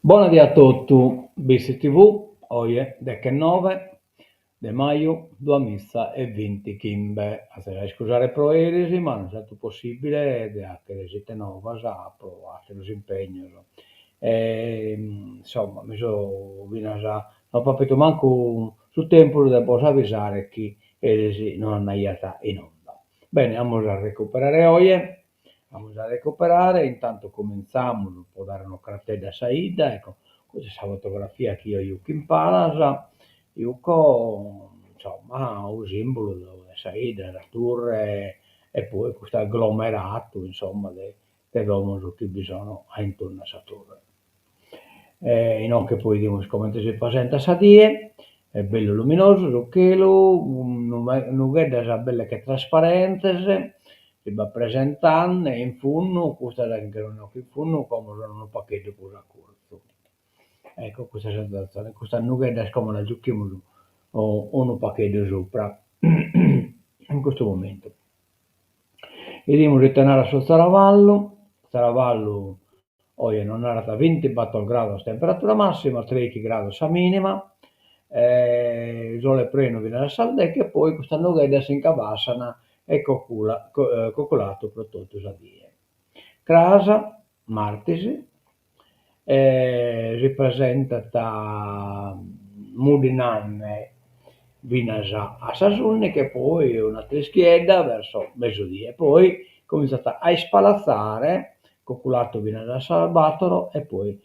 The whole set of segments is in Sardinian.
Bona die a totu, Bitzi TV, oje dechenoe de maju duamiza e bintichimbe. Azis a iscusare pro eris, ma no est istadu possibile de 'achere ite novas pro ateros impegnos. E insomma mi so finas, no apo apidu mancu su tempus de bos avisare chi eris no andaiat in onda. Bene, amus a recuperare oje, amus a recuperare, intantu comintzamus pro dare un'ocratedda a sa 'idda, ecco, custa est sa fotografia chi eo juco in palas, juco insomma unu simbulu de sa 'idda, sa turre e poi custu agglomeratu insomma de de domos chi bi sono a intundu a sa turre. E inoghe poi 'idimus comente si presentat sa die, est bellu luminosu su chelu, nugheddas belle che trasparentes, si b'at presentende in fundu, custas chi nche sun inoghe in fundu como sun unu pagheddu prus a curtzu. Ecco custa situatzione, custas nugheddas como las giughimus unu pagheddu supra in custu momentu. 'Idimus ite narat su tzaravallu, tzaravallu Oje nos narat bintibator grados temperatura massima, treichi grados sa minima, sole prenu finas a sas deche e poi custas nugheddas si nch'abassan e cocula coculatu pro totu sa die. Cras, martis, si presentat mudinande finas a sas ùndighi e poi una trischiedda verso mesudie, poi comintzat a ispalatzare coculatu finas a sas bàtoro e poi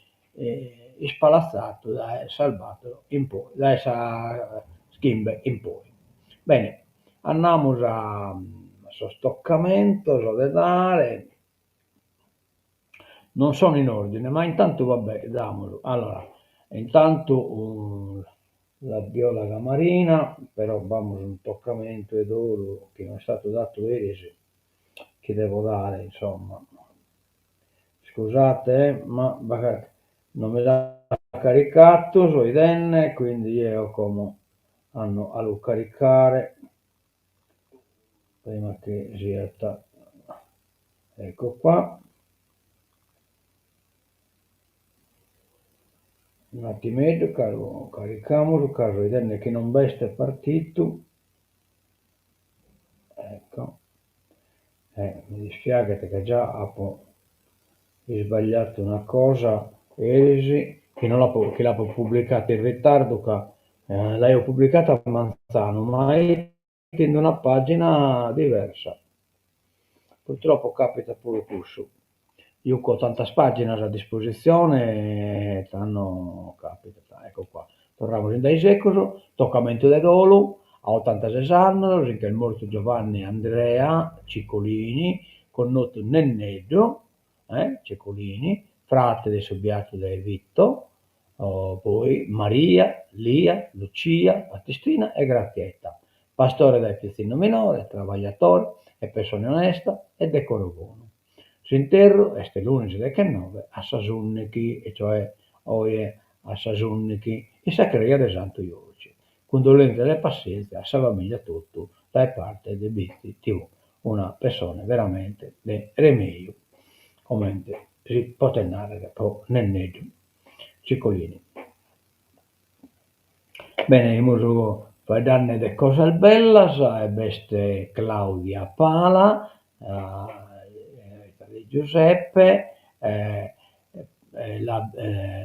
ispalatzadu dae sas bàtoro in poi, dae sas chimbe in poi. Bene, andamus a sos tocamentos de dare, non sono in ordine, ma intantu va bè, damus, allora, intantu la biologa Marina, però b'amus unu tocamentu 'e dolu chi no est istadu datu eris chi devo dare, insomma. Scusate eh, ma non mi l'at caricatu, so 'idende, quindi jeo como ando a lu caricare prima chi siat, ecco qua. Un'attimeddu ca lu caricamus, ca so 'idende chi non b'est partitu. Ecco, eh, mi dispiaghet ca già apo isbagliatu una cosa eris chi non l'apo chi l'apo publicata in ritardu ca l'aio publicata a manzanu ma fit in una pagina diversa. Purtroppo capitat puru cussu. Juco tantas paginas a dispositzione e tando capitat. Ecco qua. Torramus in dae secus, tocamentu de dolu, a otantases annos si nch'est mortu Giovanni Andrea Ciccolini, connotu Nenneddu, eh, Ciccolini, frate de su biatu de Vito, poi Maria, Lia, Lucia, Battistina e Grazietta. Pastore dae pitzinnu minore, trabagliatore e pessone onesta e de coro bonu. S'interru est lunis dechenoe a sas ùndighi, e cioè oje a sas ùndighi, in sa creja de Santu Jorgi. Cundolèntzias e passièntzia a sa famìllia totu dae parte de Bitzi TV, una pessone veramente de remeju, comente si potet nàrrere pro Nenneddu Ciccolini. Bene, semus faeddende de cosas bellas e b'est Claudia Pala, de Giuseppe, la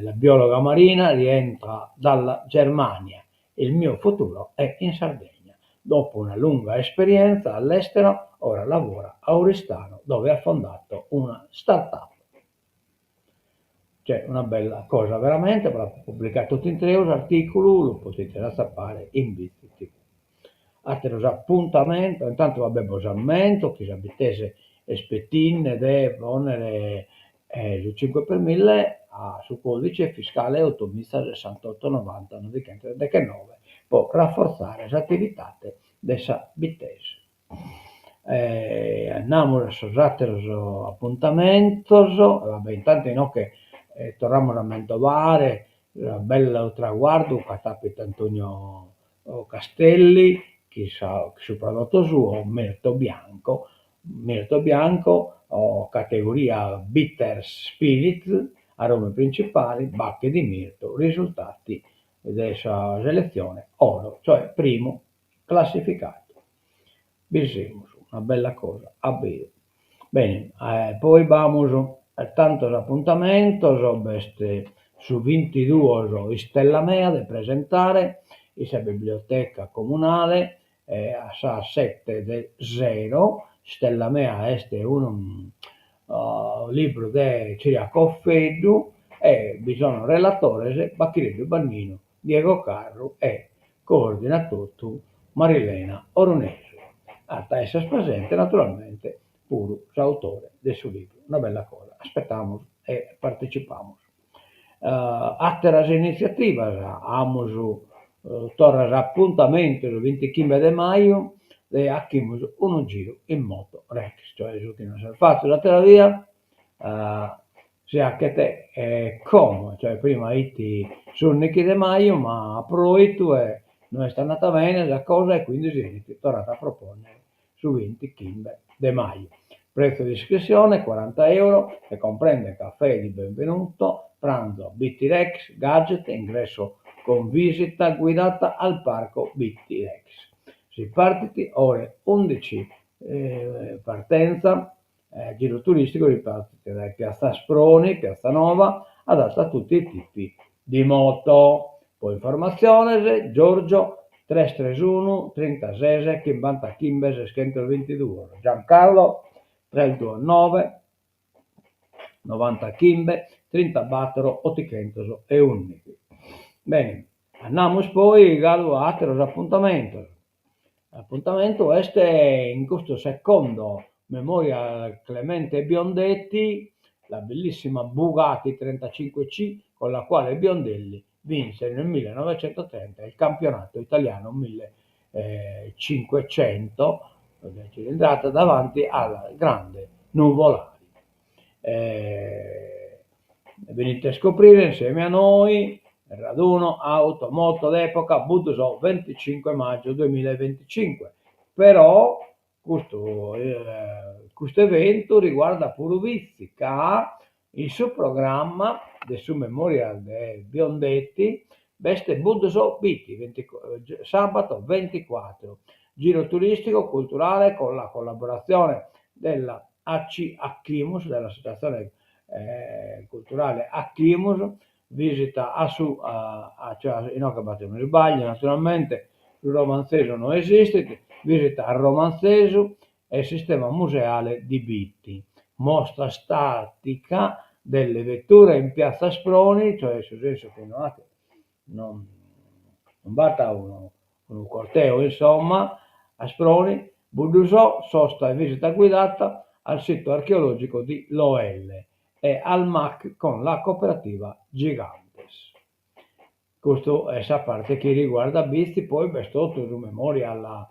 la biologa marina rientra dalla Germania, il mio futuro è in Sardegna. Dopo una lunga esperienza all'estero, ora lavora a Oristano, dove ha fondato una start-up. Cioè una bella cosa veramente, bos l'apo publicadu totu intreu s'artìculu, lu potite atzapare in Bitzi TV. Àteros apuntamentos, intantu va bè bos ammento chi sa Bittese est petinde de pònnere su cinque per mille a su codice fiscale otomiza sessantotto novanta novichentos deghennoe pro rafortzare s'atividade de sa Bittese. Andamus a sos àteros apuntamentos, va bè intantu inoghe torramus a mentovare su bellu traguardu chi at àpidu Antonio Castelli chin sa su prodotto suo Mirto Bianco, Mirto Bianco categoria Bitter Spirit, aromi principali, bacche di mirto, risultati de sa seletzione oro, cioè primu classificadu. Bi semus, una bella cosa a beru. Bene, poi b'amus tantos apuntamentos, b'est su bintiduos Istella Mea de presentare in sa biblioteca comunale a sas sete de sero, Istella Mea est unu libru de Ciriaco Offeddu e bi sono relatores Bachireddu Banninu, Diego Carru e coordinat totu Marilena Orunesu. At a esser presente naturalmente puru s'autore de su libru. Una bella cosa, aspetamus e partecipamus. Àteras initziativas, amus torra s'apuntamentu su bintichimbe de maju e 'achimus unu giru in moto Rex, cioè su chi non s'est fatu s'àtera bia si 'achet como, cioè prima 'it s'undighi de maju ma at proitu e no est andata bene sa cosa e quindi si 'enit torradu a proponnere su bintichimbe de maju. Prezzo di iscrissione quaranta euro e comprende caffè di benvenuto, pranzo Bitti Rex, gadget, ingresso con visita guidata al parco Bitti Rex. Si partit ore undici, partenza Giro turistico si partit dae Piazza Asproni, Piazza Nova, adatto a tutti i tipi di moto. Po informatziones Giorgio tres tres unu trintases chimbantachimbe seschentos bintiduos, Giancarlo tres duos noe novantachimbe trintabattoro otichentos e undighi. Bene, andamus poi galu a ateros apuntamentos. Apuntamentu est in custu secondo Memorial Clemente Biondetti, la bellissima Bugatti 35 C con la quale Biondelli vinse nel 1930 il campionato italiano 1500 cilindrata davanti al grande Nuvolari. Venite a scoprire insieme a noi il raduno auto moto d'epoca Buddusò 25 maggio 2025. Però custu custu eventu riguardat puru Bitzi ca in su programma de su Memorial de Biondetti b'est Buddusò Bitti sabato 24, giro turistico culturale con la collaborazione della AC Achimus, dell'associazione culturale Achimus, visita a su cioè inoghe b'at unu isbagliu naturalmente, su romanzesu no esistit, visita a Romanzesu e sistema museale di Bitti, mostra statica delle vetture in piazza Asproni, cioè in su sensu chi no at non b'at unu unu corteo insomma, Asproni, Buddusò, sosta e visita guidata al sito archeologico di Loelle e al MAC con la cooperativa Gigantes. Custu est sa parte chi riguardat Bitzi, poi b'est totu su memorial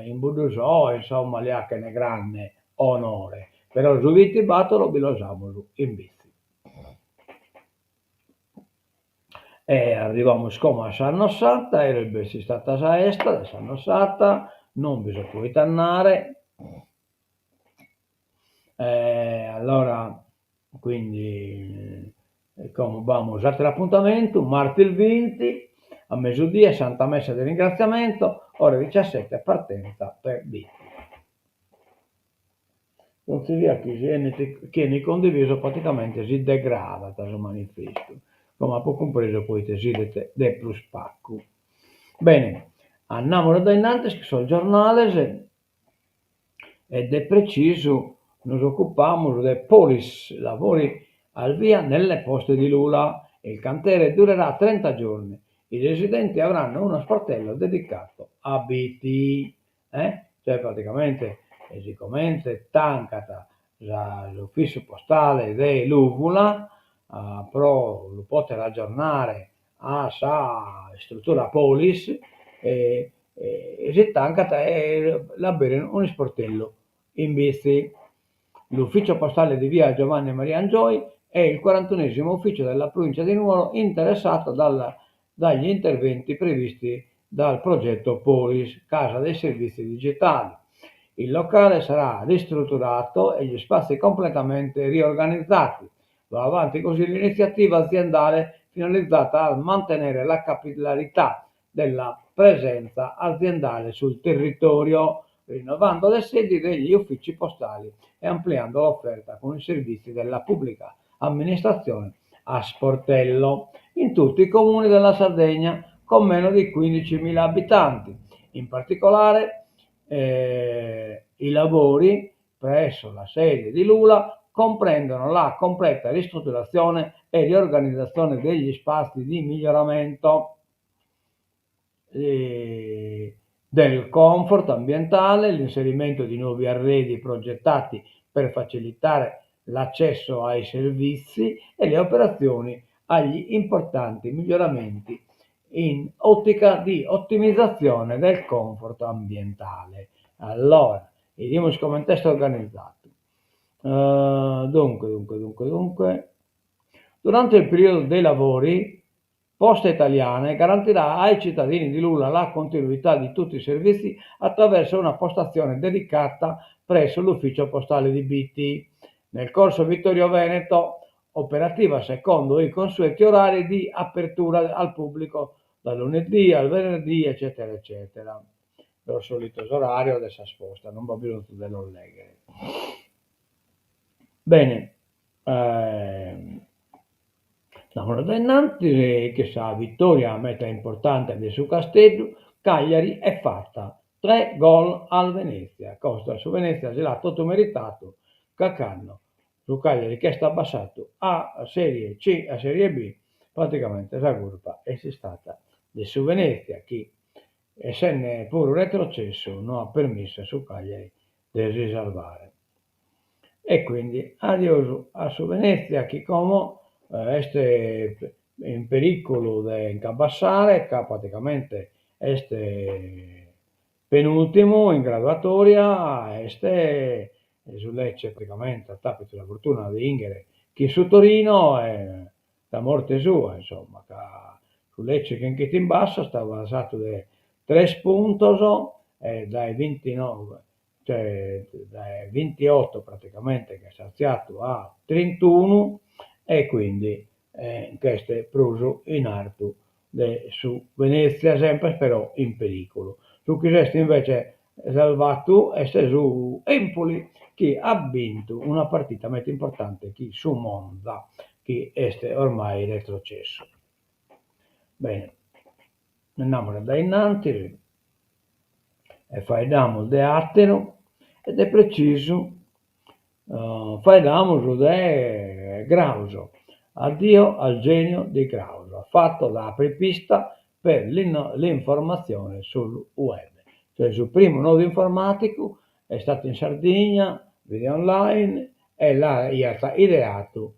in Buddusò, insomma li 'achen grande onore, però su bintibattoro bi los amus in Bitzi. E arrivamus como a s'Annosata, eris b'est istada sa 'esta de s'Annosata, non bi so podidu andare, e allora quindi como b'amus ateru apuntamentu, martis binti a mesudie Santa Messa di ringraziamento, ore diciassette partenza per Bitti. Donzi bia chi si 'enit chi 'enit condivisu praticamente si degradat su manifestu, como apo cumpresu poite s'idet de prus pagu. Bene. Andamus a dae innantis cun sos giornales e de precisu nos ocupamus de Polis, lavori al via nelle poste di Lula, il cantiere durerà 30 giorni, i residenti avranno uno sportello dedicato a Bitti. Eh? Cioè praticamente sicomente tancat s'ufissu postale de Lùvula pro lu poter agiornare a sa istrutura Polis si tancat e l'aberin un'isportellu in Bitzi. L'ufficio postale di via Giovanni Maria Angioy è il 41esimo ufficio della provincia di Nuoro interessato dalla, dagli interventi previsti dal progetto Polis, Casa dei Servizi Digitali. Il locale sarà ristrutturato e gli spazi completamente riorganizzati. Va avanti così l'iniziativa aziendale finalizzata a mantenere la capillarità della presenza aziendale sul territorio, rinnovando le sedi degli uffici postali e ampliando l'offerta con i servizi della pubblica amministrazione a sportello in tutti i comuni della Sardegna con meno di 15.000 abitanti. In particolare i lavori presso la sede di Lula comprendono la completa ristrutturazione e riorganizzazione degli spazi di miglioramento del comfort ambientale, l'inserimento di nuovi arredi progettati per facilitare l'accesso ai servizi e le operazioni agli importanti miglioramenti in ottica di ottimizzazione del comfort ambientale. Allora, bidimus comente est organizadu. Dunque, dunque, dunque, dunque. Durante il periodo dei lavori, Poste Italiane garantirà ai cittadini di Lula la continuità di tutti i servizi attraverso una postazione dedicata presso l'ufficio postale di Bitti, nel corso Vittorio Veneto, operativa secondo i consueti orari di apertura al pubblico dal lunedì al venerdì eccetera eccetera. Sos solitos orarios de sas postas, non b'at bisonzu de los lèghere. Bene, andamus a dae innantis chin sa vitòria meta importante de su Casteddu, Cagliari è fatta, tre gol al Venezia, custu su Venezia si l'at totu meritadu ca cando su Cagliari ch'est abbassadu a serie C a serie B praticamente sa curpa est istada de su Venezia chi essende puru retrocessu no at permissu a su Cagliari de si sarvare. E quindi adiosu a su Venezia chi como est in periculu de nch'abbassare ca praticamente est penultimu in graduatoria, est su Lecce praticamente at apidu sa fortuna de 'inghere chin su Torino e sa morte sua insomma ca su Lecce chi nch'est in bassu est abbassadu de tres puntos e dae bintinoe cioè dae bintioto praticamente ch'est artziadu a trintunu e quindi nch'est prus in artu de su Venezia semper però in periculu. Su chi s'est invece salvadu est su Empoli chi at bintu una partita meda importante chin su Monza chi est ormai retrocessu. Bene, andamus a dae innantis e faeddamus de àteru e de precisu faeddamus de Grauso. Addio al genio di Grauso, ha fatto da apripista per l'informazione sul web. Cioè su primu nodu informaticu est istadu in Sardigna, video online, e l'aiat ideadu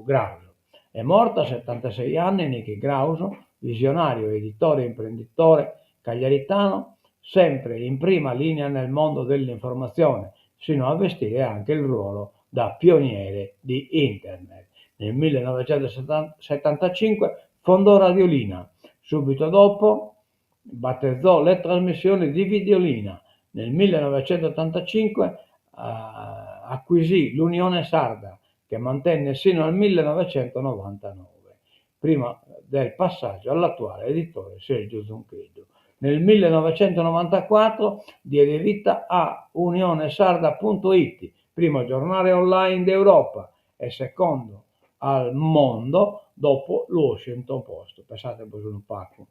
Grauso. È morto a 76 anni Nichi Grauso, visionario, editore e imprenditore cagliaritano, sempre in prima linea nel mondo dell'informazione, sino a vestire anche il ruolo da pioniere di Internet. Nel 1975 fondò Radiolina, subito dopo battezzò le trasmissioni di Videolina. Nel 1985 acquisì l'Unione Sarda, che mantenne sino al 1999, prima del passaggio all'attuale editore Sergio Zuncheddu. Nel 1994 diede vita a unionesarda.it, primo giornale online d'Europa e secondo al mondo dopo l'Washington Post. Pensade bos unu pagu,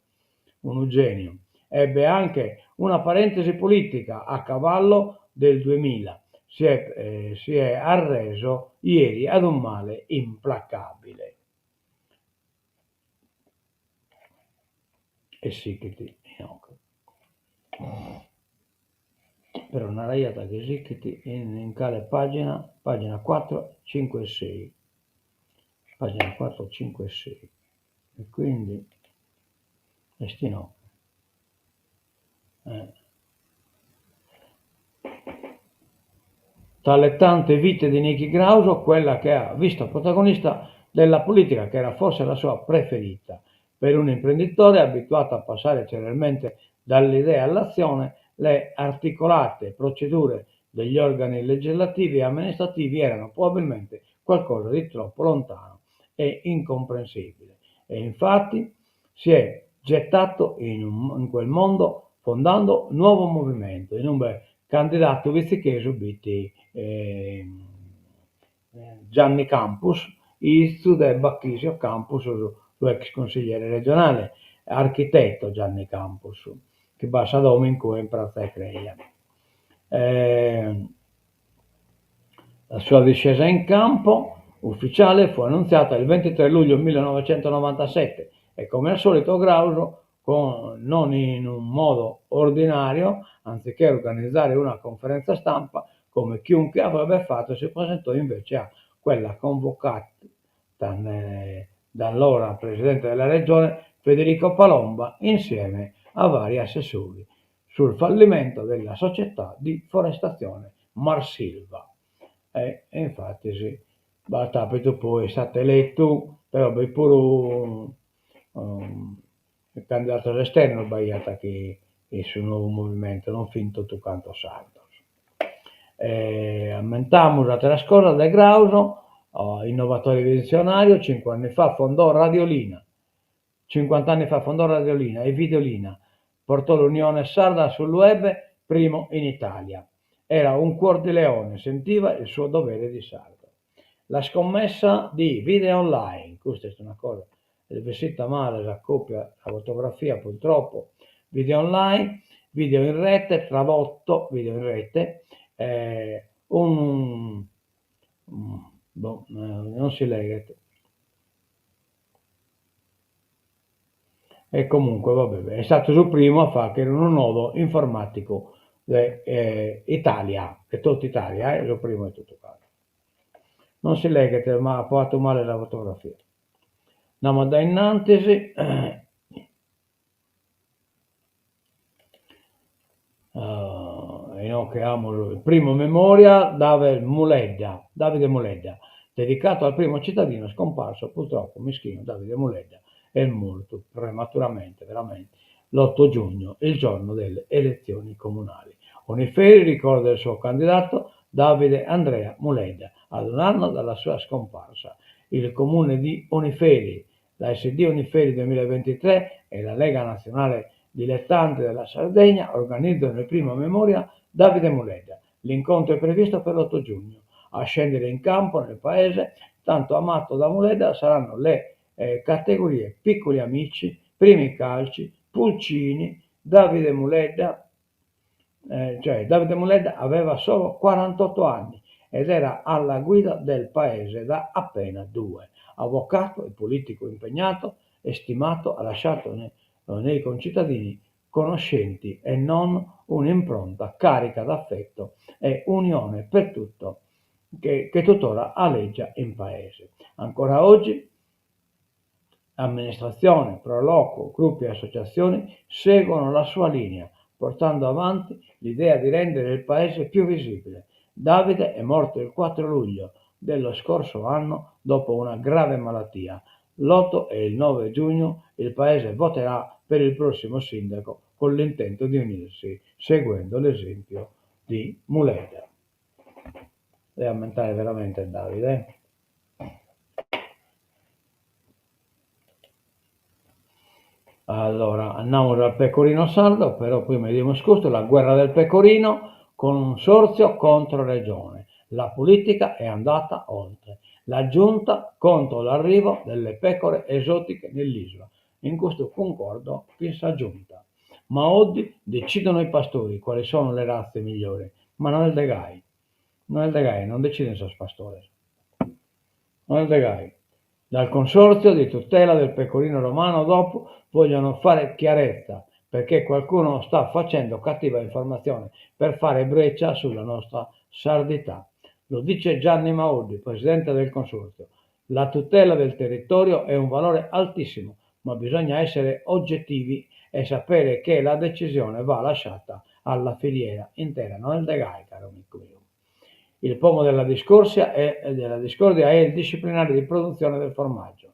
unu geniu. Ebbe anche una parentesi politica a cavallo del 2000. Si è, si è arreso ieri ad un male implacabile. E sichit inoghe. Però naraiat chi sichit in cale pagina, pagina 4, 5 e 6. Pagina 4, 5 e 6. E quindi est inoghe. Eh. Tra le tante vite di Nichi Grauso, quella che ha visto protagonista della politica, che era forse la sua preferita. Per un imprenditore abituato a passare celermente dall'idea all'azione, le articolate procedure degli organi legislativi e amministrativi erano probabilmente qualcosa di troppo lontano e incomprensibile. E infatti si è gettato in, un, in quel mondo fondando Nuovo Movimento, in ube candidatu vitzichesu b'it Gianni Campus, izu de Bachisio Campus, su ex consigliere regionale, architetto Gianni Campus, chi b'at sa domo in cue in pratza 'e Creja. La sua discesa in campo ufficiale fu annunziata il 23 luglio 1997 e come al solito Grauso con, non in un modo ordinario, anziché organizzare una conferenza stampa come chiunque avrebbe fatto, si presentò invece a quella convocata dall'allora presidente della regione Federico Palomba insieme a vari assessori sul fallimento della società di forestazione Marsilva. E infatis b'at apidu poi est istadu eletu, però b'est puru candidatos esternos b'aiat chi in su nou movimentu, non fin totu cantos sardos. E ammentamus ateras cosas de Grauso, innovatore visionario, cinque anni fa fondò Radiolina, cinquant'anni fa fondò Radiolina e Videolina, portò l'Unione Sarda sul web, primo in Italia. Era un cuor di leone, sentiva il suo dovere di sardo. La scommessa di Video Online, custa est una cosa, est bessida male sa copia, sa fotografia purtroppo, Video Online, video in rete, tradotto, video in rete, un, boh, non si leghet. E comunque va bene, est istadu su primu a fagher unu nodo informaticu de Italia, de totu Italia, su primu 'e totu cantu. Non si leghet, ma apo fatu male sa fotografia. Andamus a dae innantis. Inoghe amus il primo memorial Davide Muledda, Davide Muledda, dedicato al primo cittadino scomparso purtroppo, mischinu Davide Muledda est mortu prematuramente, veramente, l' giugno, il giorno delle elezioni comunali. Oniferi ricorda il suo candidato Davide Andrea Muledda, ad un anno dalla sua scomparsa. Il comune di Oniferi, la SD Oniferi 2023 e la Lega Nazionale Dilettanti della Sardegna organizzano il primo memorial Davide Muledda. L'incontro è previsto per l'8 giugno. A scendere in campo nel paese, tanto amato da Muledda, saranno le eh, categorie Piccoli Amici, Primi Calci, Pulcini, Davide Muledda, eh, cioè Davide Muledda aveva solo 48 anni ed era alla guida del paese da appena due. Avvocato e politico impegnato e stimato, ha lasciato nei, nei concittadini conoscenti e non un'impronta carica d'affetto e unione per tutto che, che tuttora aleggia in paese. Ancora oggi Amministrazione, Pro Loco, gruppi e associazioni seguono la sua linea, portando avanti l'idea di rendere il paese più visibile. Davide è morto il 4 luglio dello scorso anno dopo una grave malattia. L'8 e il 9 giugno il paese voterà per il prossimo sindaco con l'intento di unirsi seguendo l'esempio di Muledda. De ammentare veramente Davide. Allora, andamus al pecorino sardo, però prima 'idimus custu, la guerra del pecorino, consorzio contro regione. La politica è andata oltre. La giunta contro l'arrivo delle pecore esotiche nell'isola. In custu cuncordo chin sa giunta. Maoddi, decidono i pastori quali sono le razze migliori. Ma no est de gai, no est de gai, non decident sos pastores. No est de gai. Dal Consorzio di tutela del pecorino romano DOP vogliono fare chiarezza perché qualcuno sta facendo cattiva informazione per fare breccia sulla nostra sardità. Lo dice Gianni Maoddi, presidente del Consorzio. La tutela del territorio è un valore altissimo, ma bisogna essere oggettivi e sapere che la decisione va lasciata alla filiera intera. No est de gai, caro amicu meu. Il pomo della discordia è, della discordia è il disciplinare di produzione del formaggio.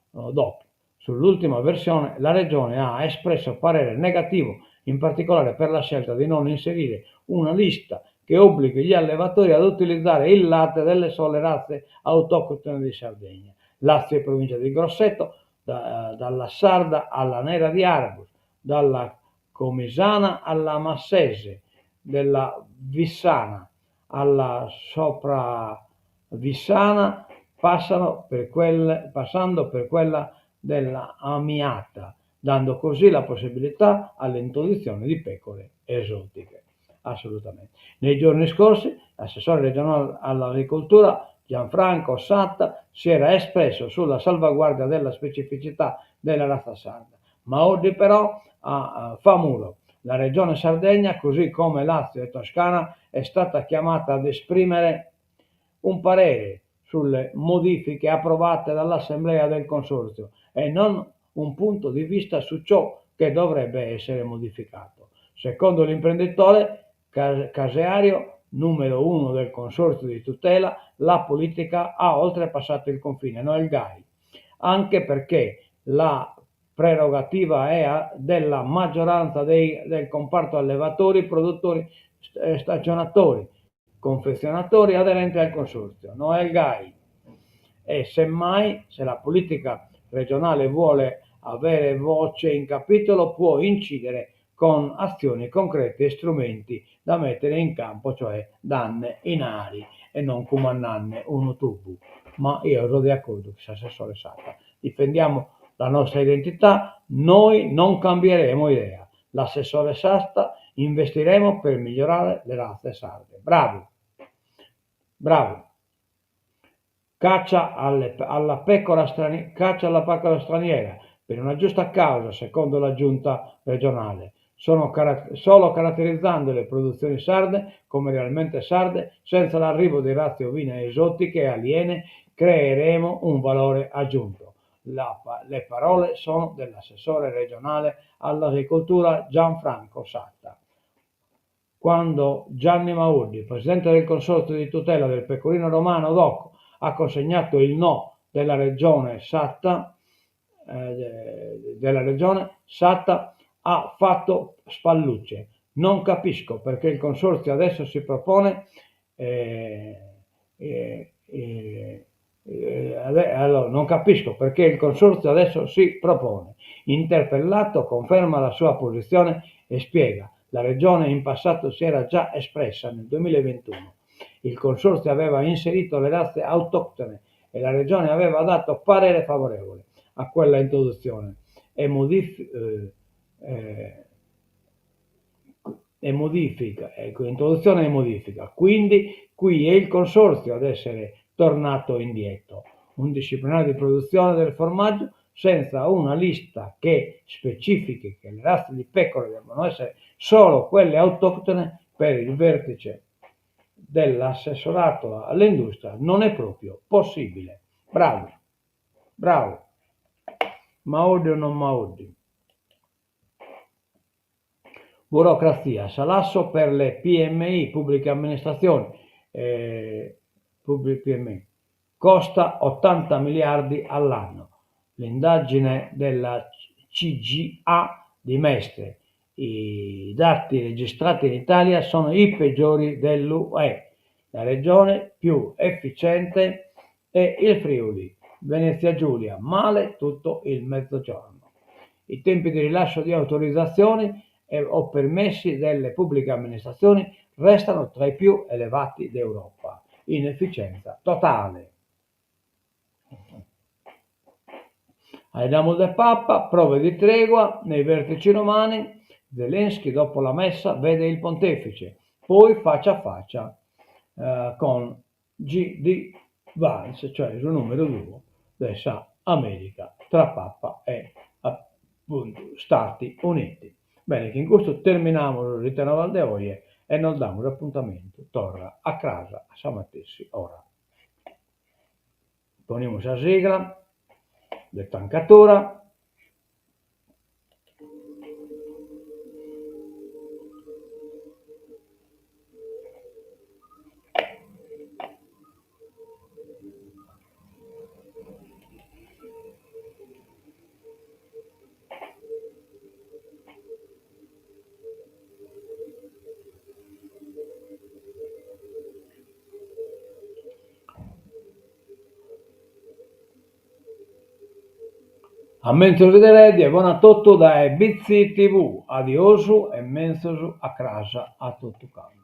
DOP. Sull'ultima versione la Regione ha espresso parere negativo, in particolare per la scelta di non inserire una lista che obblighi gli allevatori ad utilizzare il latte delle sole razze autoctone di Sardegna, Lazio e provincia di Grosseto, da, dalla Sarda alla Nera di Arbus, dalla Comisana alla Massese, della Vissana alla Sopravissana, passano per quel, passando per quella della Amiata, dando così la possibilità all'introduzione di pecore esotiche. Assolutamente. Nei giorni scorsi l'assessore regionale all'agricoltura Gianfranco Satta si era espresso sulla salvaguardia della specificità della razza sarda. Maoddi però a, fa muro. La regione Sardegna, così come Lazio e Toscana, è stata chiamata ad esprimere un parere sulle modifiche approvate dall'Assemblea del Consorzio e non un punto di vista su ciò che dovrebbe essere modificato. Secondo l'imprenditore caseario numero uno del Consorzio di tutela, la politica ha oltrepassato il confine, no est gai, anche perché la prerogativa è della maggioranza dei, del comparto allevatori, produttori, stagionatori, confezionatori aderenti al consorzio. No est gai. E semmai, se la politica regionale vuole avere voce in capitolo, può incidere con azioni concrete e strumenti da mettere in campo, cioè danne inari e non cumannanne unu tubu. Ma io so de acordu cun s'assessore Satta. Difendiamo la nostra identità, noi non cambieremo idea. L'assessore Satta investiremo per migliorare le razze sarde. Bravu, bravu. Caccia alle, alla pecora strani, caccia alla pecora straniera per una giusta causa, secondo la giunta regionale. Sono car- solo caratterizzando le produzioni sarde come realmente sarde, senza l'arrivo di razze ovine esotiche e aliene, creeremo un valore aggiunto. La, le parole sono dell'assessore regionale all'agricoltura Gianfranco Satta. Quando Gianni Maoddi, presidente del Consorzio di tutela del pecorino romano DOC, ha consegnato il no della regione Satta, eh, della regione Satta ha fatto spallucce. Non capisco perché il consorzio adesso si propone eh, eh, eh, eh allora, non capisco perché il consorzio adesso si propone. Interpellato conferma la sua posizione e spiega la regione in passato si era già espressa nel 2021. Il consorzio aveva inserito le razze autoctone e la regione aveva dato parere favorevole a quella introduzione e, modif- eh, eh, e modifica, ecco, introduzione e modifica. Quindi qui è il consorzio ad essere tornato indietro. Un disciplinare di produzione del formaggio senza una lista che specifichi che le razze di pecore devono essere solo quelle autoctone per il vertice dell'assessorato all'industria non è proprio possibile. Bravo, bravo. Maoddi o non Maoddi? Burocrazia, salasso per le PMI, pubbliche amministrazioni, eh, pubbliche PMI, costa 80 miliardi all'anno. L'indagine della CGA di Mestre. I dati registrati in Italia sono i peggiori dell'UE. La regione più efficiente è il Friuli, Venezia Giulia, male tutto il mezzogiorno. I tempi di rilascio di autorizzazioni e o permessi delle pubbliche amministrazioni restano tra i più elevati d'Europa. Inefficienza totale. Faeddamus de Papa, prove di tregua nei vertici romani. Zelensky dopo la messa vede il pontefice, poi faccia a faccia con JD Vance, cioè su numeru duo de sa America tra Papa e apuntu Stati Uniti. Bene, chin custu terminamus s'Ite Novas de oje e nos damus apuntamentu torra a cras a sa matessi ora. Ponimus sa sigla de tancatura. A menzus bideredi e bona a totu dae Bitzi TV. Adiosu e menzus a cras a totu cantu.